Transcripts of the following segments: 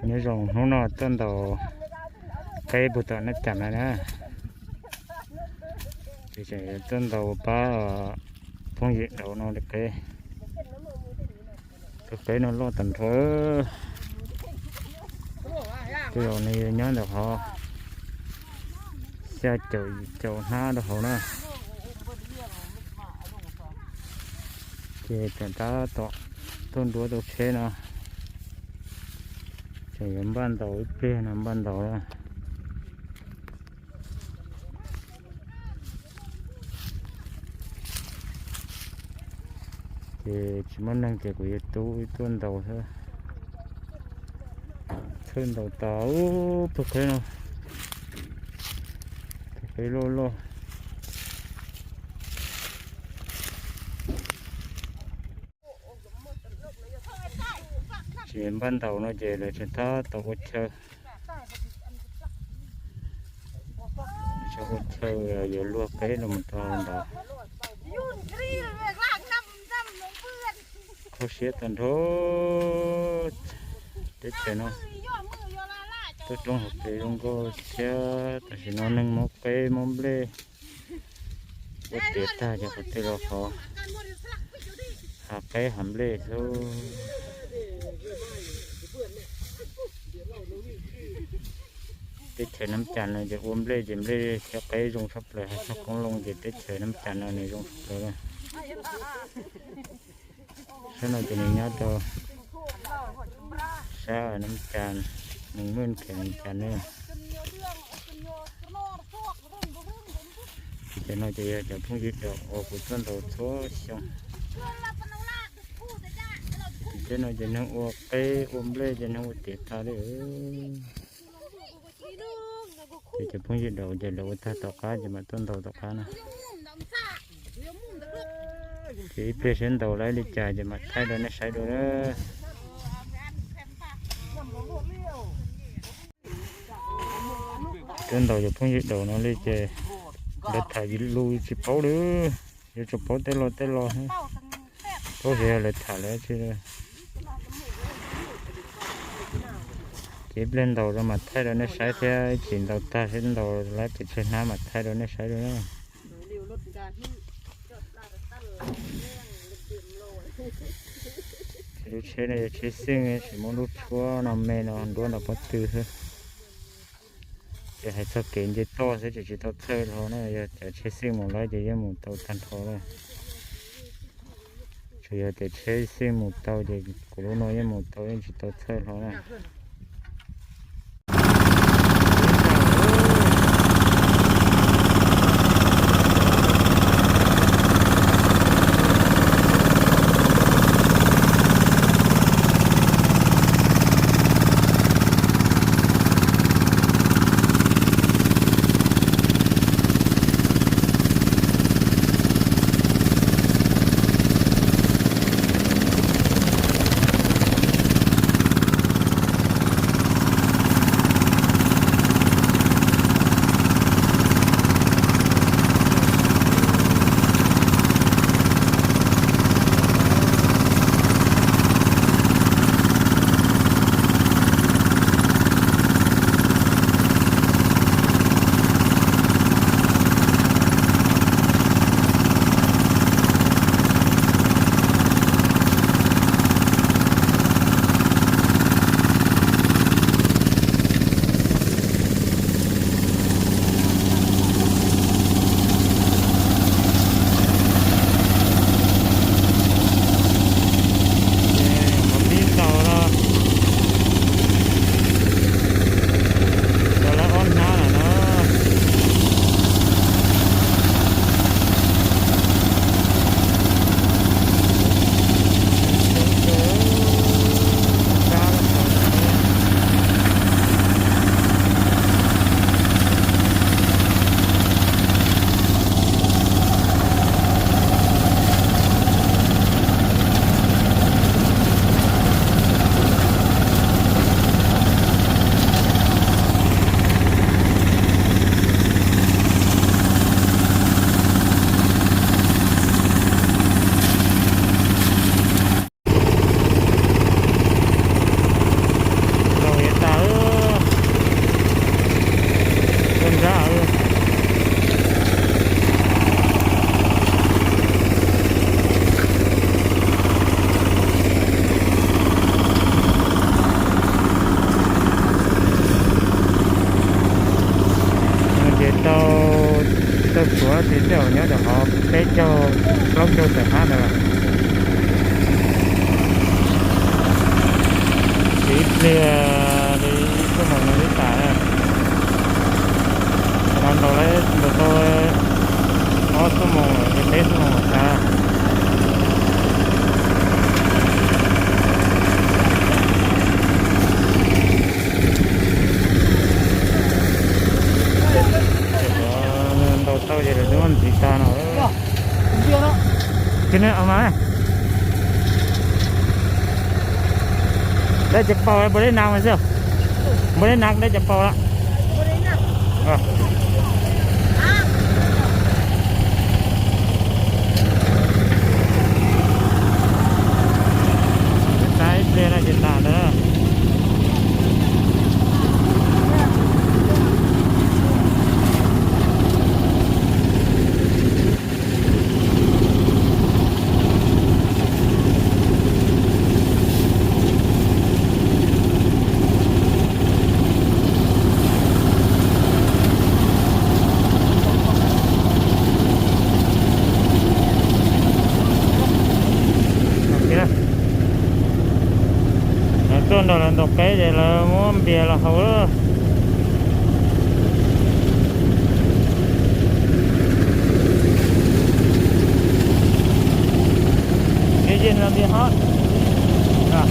Nyob zoo hnub no tuaj ntaus qeb puag tom Nab Cam no na. Ces tseem yuav tuaj ntaus pab phooj ywg Daus no li qeb. Tus qeb no loj tag nrho. Tej zaum nws nyob ntawm qhov xya caum yim caum hnab rau hauv na. Ces tseem tab tom tuaj nruab tau tsheb no. Tseem yuav npaj ntaus ib pliag no npaj ntaus na. Ces tsis muaj neeg ces kuv yuav tub wb tuaj ntaus xwb. Txhawj ntaus tas ub, pawg qeb no, pawg qeb loj loj. Tsis npaj ntaus no ces lawv tseem tab tom ua chaw. Tseem ua chaw yuav luag qeb los mus rau ntawd. Kho siab tag nrho teb chaws no. Tuaj roob hauv pes zoo nkauj thiab tam sim no neeg muab qeb muab nplej ua tiav tag ces qhov twg los qhov hav qeb hav nplej xwb. Teb chaws Nab Cas no ces ua nplej ces nplej thiab qeb zoo tshaj plaws, hais txog qoob loo ces teb chaws Nab Cas no nws zoo tshaj plaws. Sab no ces nws nyob rau sab Nab Cas, nws muaj nrhiav Nab Cas ne. Ces cov no ces yog cov phooj ywg Daus uas kuv tuaj ntaus txhua xyoo. Ces no ces neeg ua qeb ua nplej ces neeg ua tiav tag li. Ces cov phooj ywg Daus ces lawv ua tag tom qab ces mam tuaj ntaus tom qab na. Ces ib pliag seb ntaus laib li cas ces mam thaij rau nej saib dua na. Tuaj ntaus cov phooj ywg Daus no li ces lawv tham lus tsis paub li, yuav tsum paub tej lo tej lo, paub xyov yog lawv tham lawv tsi. Ces ib pliag ntaus rau mam thaij rau nej saib thiab, ib chim ntaus tag seb ntaus laib pes tsawg hnab mam thaij rau nej saib dua na. Ces lub tsheb no yog tsheb xyeej, tsis muab lub tshuab no me no nruab nram pob tw xwb. Ces hais txog kev nce toj xwb ces tsis tau txhawj hlo na, yog cov tsheb xyeej mus laib ces yeej mus tau tag nrho na. Tsuas yog tias tsheb xyeej mus tau ces kuv lub no yeej mus tau, yeej tsis tau txhawj hlo na. Daj cov paus npaum li no mas xwb. Npaum li no daj cov paus lawm. Tag ib pliag no ces tag ntawd. Lawv tuaj nrog lawv ntaus qeb ces lawv muab npias los haus lawm. Cái gì là bị hót? À.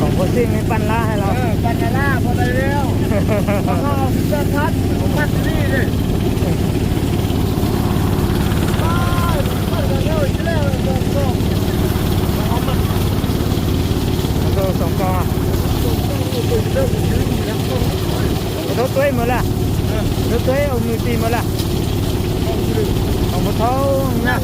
Còn có xin mấy pan lá hay là? Ờ, pan lá, pan lá. Ờ, pan lá, pan lá. Ntau tuaj mus lawm. Ntau tuaj ua nws ti mus lawm. Mus thauj na.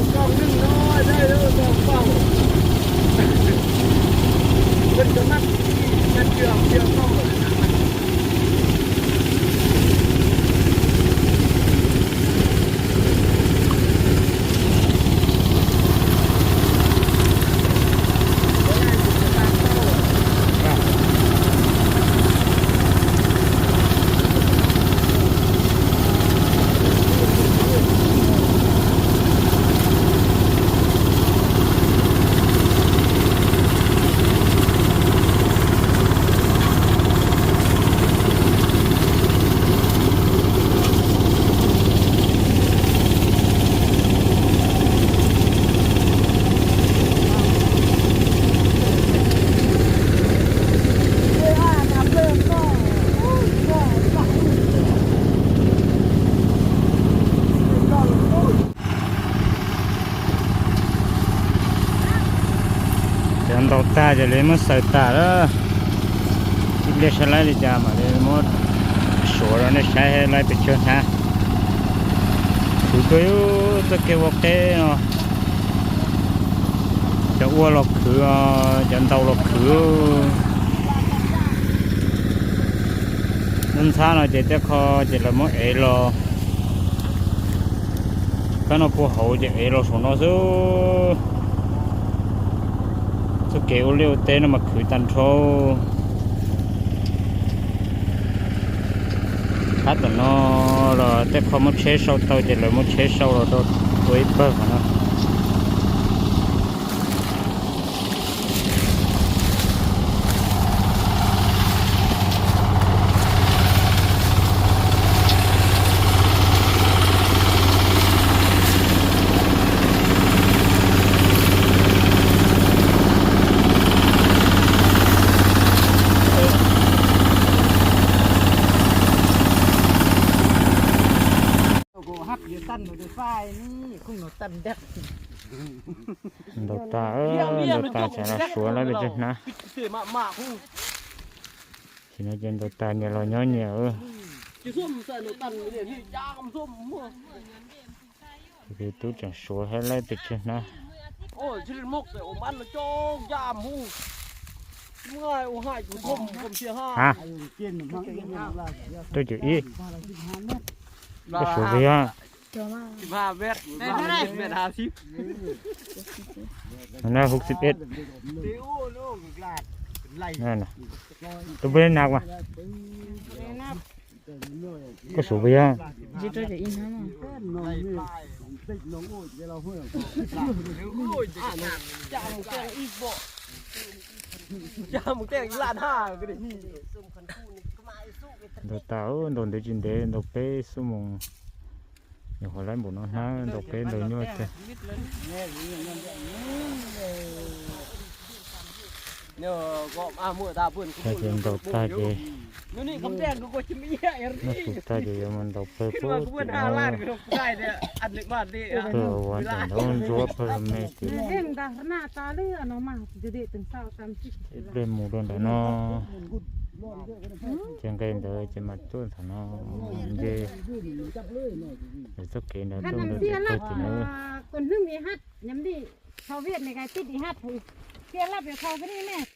Cov ntaus tag ces lawv muab xaws tas lawm. Ib pliag saib laib li cas mam li muab suav rau nej saib laib pes tsawg hnab. Khwv kawg, txoj kev ua qeb no. Cov ua los khwv, cov ntaus los khwv. Ntxhab no ces tej qho ces lawv muab ev los. Kab no puag hauv ces ev los saum no xwb. Txoj kev ua liaj ua teb no mas khwv tag nrho. Qab tom no los tej qho muab tsheb sau tau ces lawv muab tsheb sau los rau tua ib pawg qhov no. Ntaus tas, ntaus tas tsam los suav lawm pes tsawg hnab. Tam sim no ces ntaus tas nyias los nyob nyias. Tus tub tseem suav lawm pes tsawg hnab. Ha, tuaj cum ib, koj suav pes yog. Nó hauv xib peb. Tus peb na qua. Koj suav pes yog. Ntaus tas, ntaus ntev tsis ntev, ntaus peb xuab moos. Nyuam qhuav laib npaum no hnab ntaus peb ntawd nyuaj tiag. Ces ntaus tag ces, noj su tag ces yuav mus ntaus pawg pub tim no. Pawg ua ntawm ntaub ntsuab pawg me tim ib pliag mus rau ntawm no. Ces nqe ntawd ces mas tuaj ntawm no, nce ntawm txoj kev ntawd tuaj ntawm pawg tim no.